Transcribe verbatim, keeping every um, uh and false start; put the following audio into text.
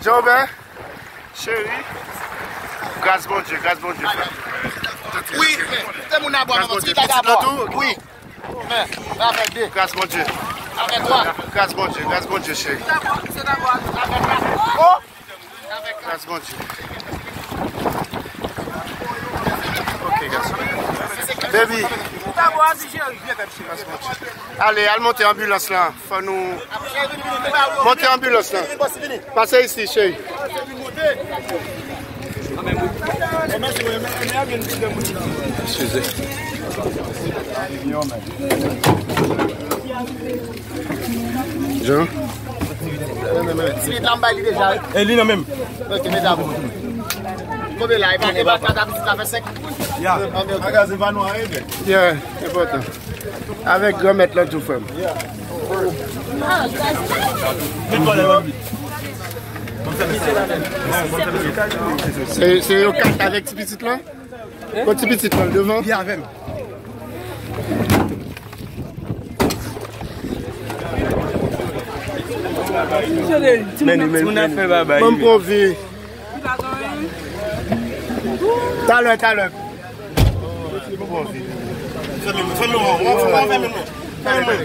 Jan Obè, cheri. Gras Bondye, gras Bondye, frè. Wi, se moun a bwa, manman, ti bagay a bwa. Wi. Men, men avèk de. Gras Bondye. Avèk twa. Gras Bondye, gras Bondye, cheri. Oh! Gras Bondye. Ok, gras Bondye. Baby. Gras Bondye. Ale, al monte anbilans lan. Fò nou monte anbilans lan. Pase isi, cheri. Eskize. Jan? Ti lit la, m bay li deja, wi. E li nan menm. Ok, medam. Konbyen la? E pa, e pa, e pa, ta pitit la fè senk. Ya. Magazen pa nou a ede. Yeah, enpòtan. Avèk granmèt lan tou, frè m. Se, se yo kat avèk ti pitit lan? Kot ti pitit lan, devan? Li avè m. Men, men, men. Ban m pran vi. Talè, talè. Fèmen mwen, fèmen mwen, fèmen mwen, fèmen mwen.